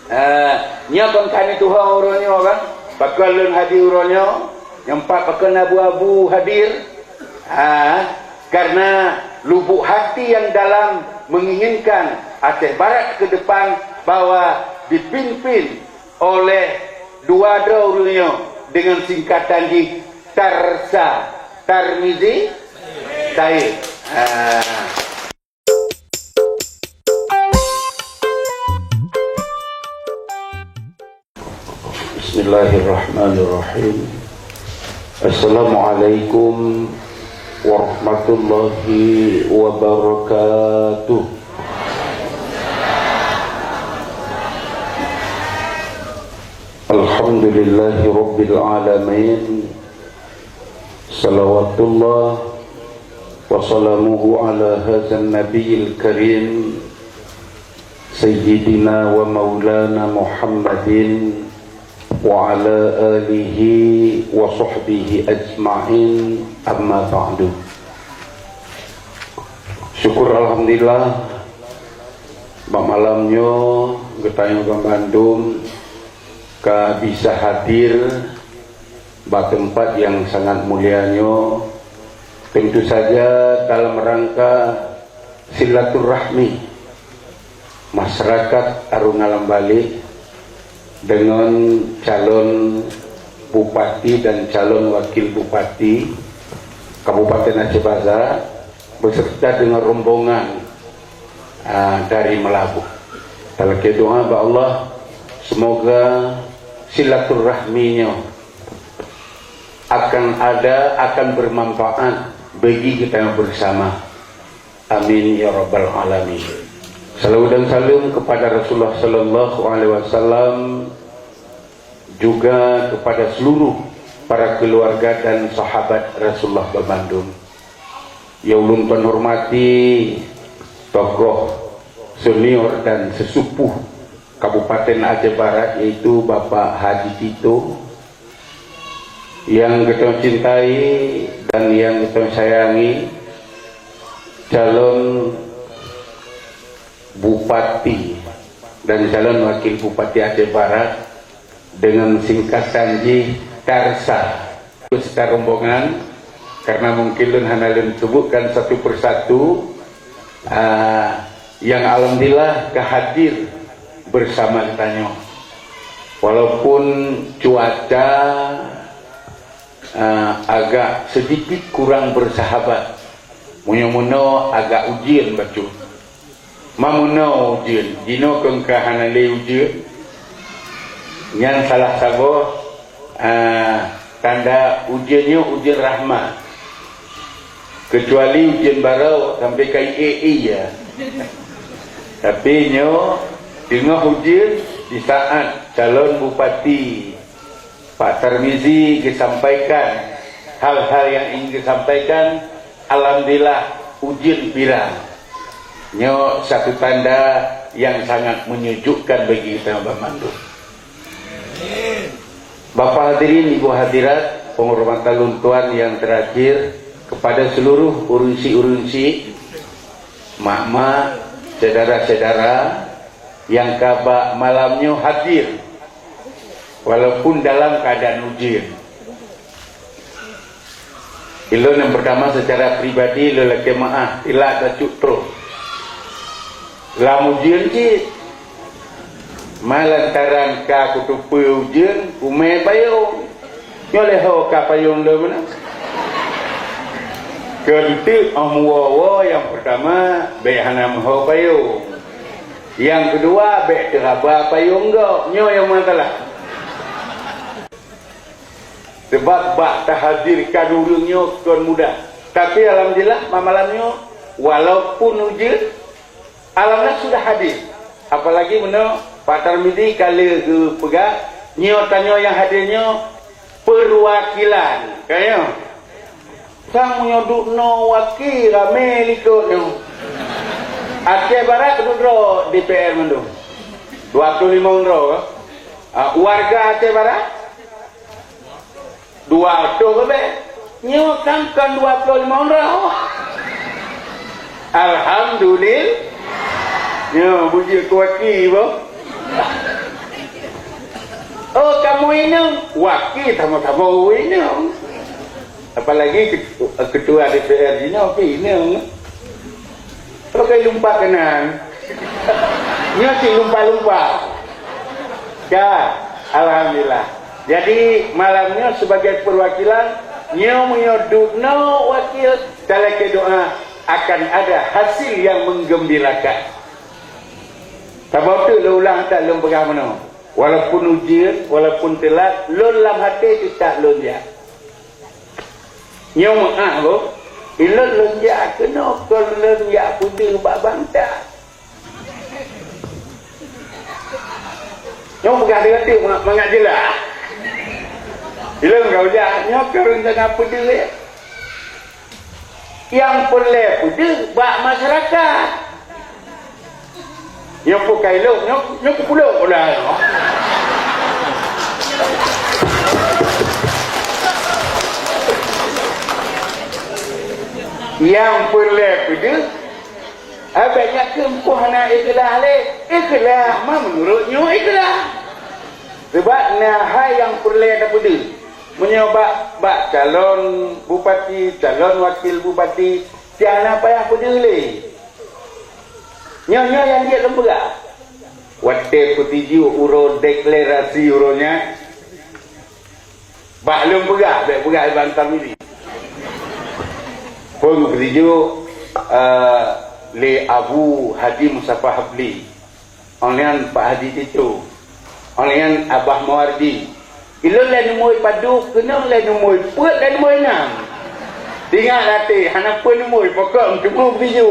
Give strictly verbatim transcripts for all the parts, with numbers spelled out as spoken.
Ah, nyoe kon keuneuk tuha uroe nyoe kan? Pakon lôn hadir uroe nyoe? Nyang pat pakon abu-abu hadir? Ah, karena lubuk hati yang dalam menginginkan Aceh Barat ke depan bahwa dipimpin oleh dua droe ureuëng nyoe dengan singkatan jih Tarsa Tarmizi Said. Ah. Bismillahirrahmanirrahim. Assalamualaikum warahmatullahi wabarakatuh. Alhamdulillahi rabbil alamin. Salawatullah wa salamuhu ala hadzan nabiyil karim, sayyidina wa maulana Muhammadin wa ala alihi wa sahbihi ajma'in, amma ba'du. Syukur alhamdulillah, bak malam nyoe geutanyoe banmandum ka bisa hadir bak teumpat nyang sangat mulia nyoe, tentu saja dalam rangka silaturahmi masyarakat Arung Alam Balek deungon calon bupati dan calon wakil bupati Kabupaten Aceh Barat beserta dengan rombongan, ah, dari Meulaboh. Talakée doa bak Allah, semoga silaturahmi nyoe akan ada, akan bermanfaat bagi kita bersama. Amin ya rabbal alamin. Salawat dan salam kepada Rasulullah sallallahu alaihi wasallam, juga kepada seluruh para keluarga dan sahabat Rasulullah banmandum. Nyang ulôn hormati tokoh senior dan sesepuh Kabupaten Aceh Barat, yaitu Bapak Haji Tito, nyang geutanyoe cintai dan nyang geutanyoe sayangi, calon bupati dan calon wakil bupati Aceh Barat, dengan singkatan jih Tarsa. Beserta rombongan, karena mungkin lôn hana lôn sebutkan satu persatu, ah, yang alhamdulillah ka hadir bersama geutanyoe. Walaupun cuaca, ah, agak sedikit kurang bersahabat, meunyoe meunoe agak ujeuen bacut. Mameunoe ujeuen, jinoe kon ka hana lé ujeuen. Nyan salah saboh, ah, tanda ujeuen nyoe ujeuen rahmat. Keucuali ujeuen barô sampoe ka ié-ié. Tapi nyoe teungoh ujeuen di saat calon bupati Pak Tarmizi geusampaikan hal-hal nyang ingin geusampaikan, alhamdulillah, ujeuen pirang. Nyoe satu tanda nyang sangat menyejukkan bagi geutanyoe banmandum. Bapak hadirin, Ibu hadirat, penghormatan lôn tuan nyang terakhir, kepada seluruh ureuëng syiek-ureuëng syiek, mak-mak, syedara-syedara nyang ka bak malam nyoe hadir, walaupun dalam keadaan ujeuen. Ilôn nyang pertama secara pribadi lôn lakée meu'ah, ilat bacut troh. Lam ujeuen cit. Ma lantaran ka kuteupeu ujeuen, kumé payong. Nyoe lé ho ka payong lôn meunan. Keunteuk óh meuwoe-woe nyang pertama, bék hana meuho payong. Nyang keudua, bék teuraba payong gob. Nyoe nyang meusalah. Sebab bak tahadirkan ureuëng nyoe kon mudah. Tapi alhamdulillah, malam nyoe, walaupun ujeuen, alhamdulillah sudah hadir. Apalagi meunoe Pak Tarmizi ka lheueh geupeugah, nyoe tanyoe nyang hadir nyoe perwakilan. Ka nyoe? Sang meunyoe duek noe waki ramé likot nyoe. Aceh Barat duek droe D P R mandum. Dua puluh lima droe. Ah, warga Aceh Barat? Dua ploh leubeh. Nyoe kan kon dua ploh limong droe. Alhamdulillah. Nyoe bujur kuaki boh. Inong, wakil sama-sama ureueng inong. Apalagi ket-, ketua D P R jinoe pih inong. Kalau kai lumpat keunan. Nyoe cit lumpat-lumpat. Ya, alhamdulillah. Jadi, malam nyoe sebagai perwakilan, nyoe meunyoe dunoe wakil, talakée doa akan ada hasil yang menggembirakan. Saboh teuk lôn ulang that lôn peugah meunoe. Walaupun ujeuen, walaupun teulat, lôn lam até teutab lôn jak. Nyoe meu'ah boh, ilôn lôn jak keunoe kon lôn jak peudeuh bak bansa. Nyoe peugah deungon teuk ma-, mangat jeulaih. Ilôn ka ujak, nyoe keu rencana peudeuh, ya. Nyang peureulée peudeuh bak masyarakat. Nyoe pun ka ilôn, nyoe, nyoe pun pulok udah nyoe. Nyang peureulée peudeuh, abéh nyak keumpôh hana ikhlas lé, ikhlas ma meunurot nyoe ikhlas. Sabab na hai nyang peureulée tapeudeuh. Meunyoe bak, bak calon bupati, calon wakil bupati, tiang na payah peudeuh lé. Nyoe, nyoe nyang jeuet lôn peugah. Watée peusijuek uroe deklarasi uroe nyan, bak lôn peugah, bék peugah iban tamili. Phôn peusijuek, eh, lé Abu Haji Mustafa Habli. Óh lheueh nyan Pak Haji Tito. Óh lheueh nyan Abah Mawardi. Ilôn lhée neumui padub, keunong lhée neumui peuet, lhée neumui nam. Ingat até, hana peue neumui, pokok meuteumé beuju.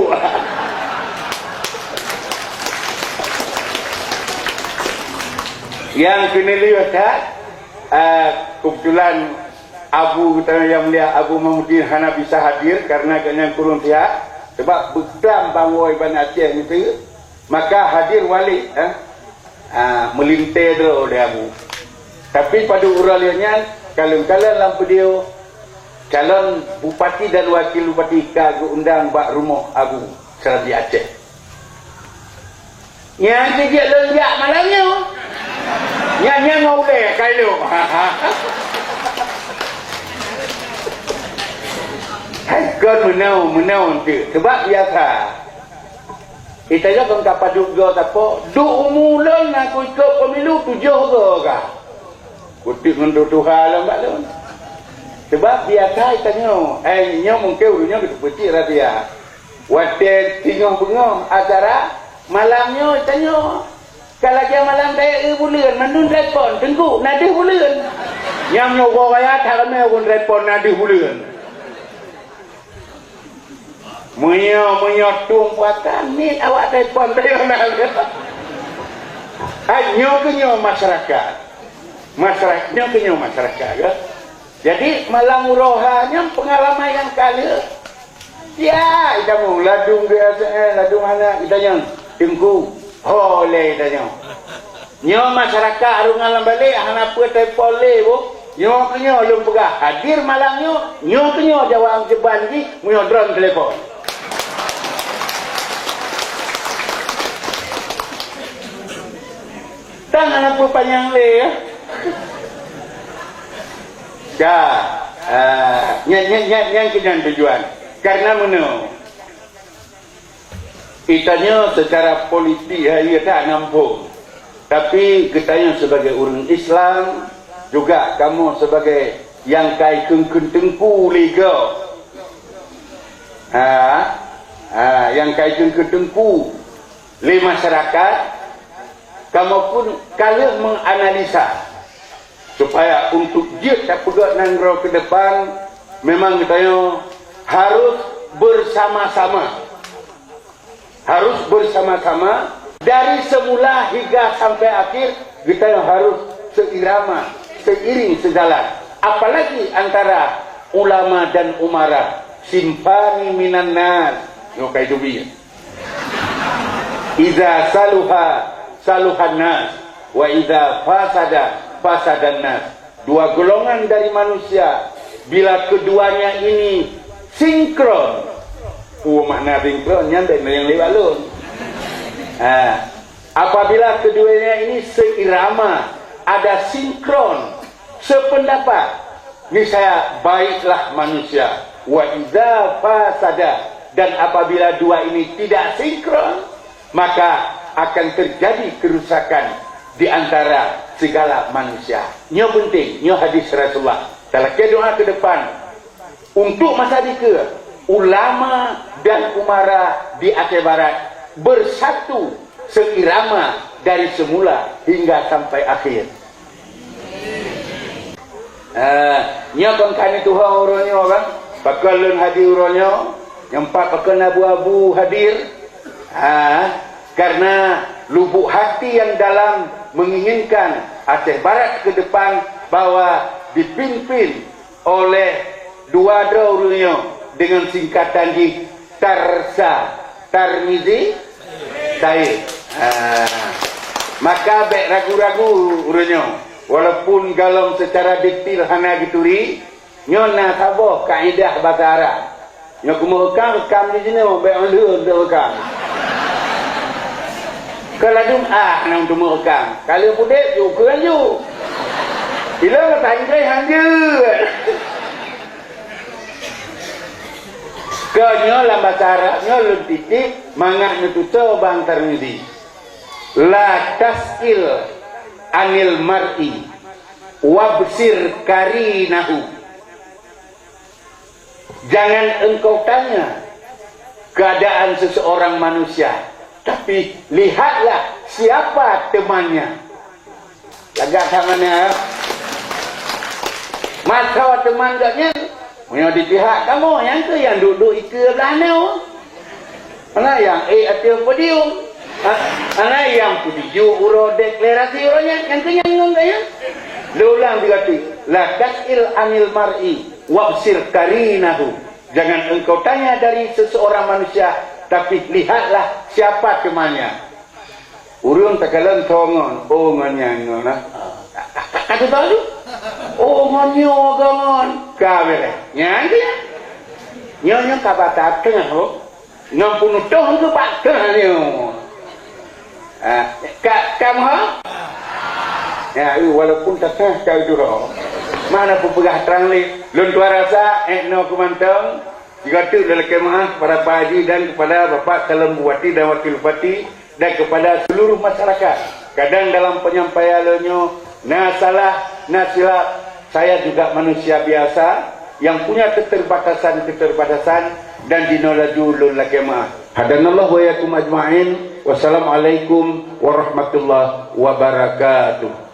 Nyang keuneulheueh that, ah, keubeutulan Abu geutanyoe nyang mulia Abu Mahmudin hana bisa hadir karena gobnyan kureueng sihat, sabab beuklam banwoe ban Aceh miseue. Maka hadir wali, eh, ah, meulintée droe lé Abu. Tapi padub uroe lheueh nyan, kalon-kalon lam video, calon bupati dan wakil bupati ka geuundang bak rumoh Abu Serambi Aceh. Nyan keuh jeuet lôn jak malam nyoe. Nyan, nyan ngon ulée ka ilok. Hai kon meunoe, meunoe teuk. Sebab biasa. Geutanyoe kon ka padub goe sapo, duek umu lôn na kuikot pemilu tujoh goe ka. Kuteuk ngon tuha lom bak lôn. Sebab biasa geutanyoe, eh, nyoe mungken ureueng nyoe geuteupeue cit rahsia. Watée singoh beungoh acara malam nyoe geutanyoe ka lagée malam dayek eu buleuen, mandum telepon, "Teungku, na deuh buleuen?" Nyang nyoe uroe raya that ramé ureueng telepon, "Na deuh buleuen." Meunyoe, meunyoe tueng puasa, nit awak telepon teuh na. Hai, nyoe keuh nyoe masyarakat. Masyarakat, nyoe keuh nyoe masyarakat, ya. Jadi, malam uroe ha nyan peungalaman nyang ka lheueh. Ya, ita mu, ladum biasa, eh, ladum hana, ita nyan, Teungku, ho lé ita nyoe. Nyoe masyarakat Arungan lam balek hana peue telepon lé, boh. Nyoe keuh nyoe lôn peugah, hadir malam nyoe, nyoe keuh nyoe jaweueb keuban jih, meunyoe droen telepon. Tan hana peue panyang lé, ya. Ya, ah, nyan, nyan, nyan, nyan keuh nyan tujuan. Karena meunoe, geutanyoe secara politik hai gata na muphom. Tapi geutanyoe sebagai ureueng Islam, juga kamoe sebagai nyang kai kheun-kheun teungku lé gob. Ha? Ha, nyang kai kheun-kheun teungku lé masyarakat, kamoe pun ka lheueh menganalisa. Supaya untuk jeuet tapeugét nanggroe keu depan, memang geutanyoe harus bersama-sama. Harus bersama-sama, dari semula hingga sampai akhir, geutanyoe harus seirama, seiring sejalan. Apalagi antara ulama dan umara, simpani minan nas. Nyoe kai teubiet. Iza saluha, saluhan nas, wa iza fasada, fasadan nas. Dua golongan dari manusia, bila keduanya ini sinkron. Peue makna sinkron? Nyan bèk meunyoe lewat lôn. Ha. Apabila keduanya ini seirama, ada sinkron sependapat, niscaya baiklah manusia. Wa idza fasada, dan apabila dua ini tidak sinkron, maka akan terjadi kerusakan di antara segala manusia. Nyoe penting, nyoe hadis Rasulullah. Talakée doa ke depan, untuk masa dikeue, ulama dan umara di Aceh Barat bersatu seirama dari semula hingga sampai akhir. Ah, nyoe kon kani Tuhan uroe nyoe kan? Pakon lôn hadir uroe nyoe? Nyang pat pakon abu-abu hadir? Ah, karena lubuk hati yang dalam menginginkan Aceh Barat ke depan bahwa dipimpin oleh dua droe ureuëng nyoe dengan singkatan jih Tarsa, Tarmizi, Said. Ha. Maka bék ragu-ragu ureuëng nyoe, walaupun galom secara detail hana geuturi, nyoe na saboh kaedah basa Arab. Nyoe keumeukam-kam di sinoe, bék lheueh deuh kam. Keu ladum ah nyang teumeuekam. Ka lheueh pudek, ju keu hanju. Ilong ka Inggris hanjeuet. Keu nyoe lam basa Arab nyoe lôn titik mangat neututoe bang Tarmizi. La tas'il anil mar'i wabsir karinahu. Jangan engkau tanya keadaan seseorang manusia, tapi lihatlah siapa temannya. Lagak that mana? Masa teman gobnyan, meunyoe di pihak kamoe, nyang keuh nyang duek-duek ikeue blah nyoe. Hana nyang ék ateueh podium. Ha, hana nyang peutuju uroe deklarasi uroe nyan, nyang keuh nyang ngon gaya. Lôn ulang tiga kali. La tas'il anil mar'i wabsir karinahu. Jangan engkau tanya dari seseorang manusia, tapi lihatlah siapa temannya. Ureuëng takalon tho ngon, oh ngon nyan ngon ah. Ka teuba tu. Oh ngon nyoe ka ngon. Ka beureh. Nyan tu nyan. Nyoe nyoe ka bata teungoh oh. Ngon peunutoh tu bak teungoh nyoe. Ah, ka ka moh? Ya, walaupun tatah ka jurong. Mana peugah trang lé. Lôn tuan rasa eh no keumantong. Juga tu lelaki maaf kepada Pak Haji dan kepada Bapak Calon Bupati dan Wakil Bupati dan kepada seluruh masyarakat. Kadang dalam penyampaian lo nyoe na salah, na silap. Saya juga manusia biasa yang punya keterbatasan-keterbatasan dan dinoe laju lôn lakée maaf. Hadanallah wa iyyakum ajma'in. Wassalamualaikum warahmatullahi wabarakatuh.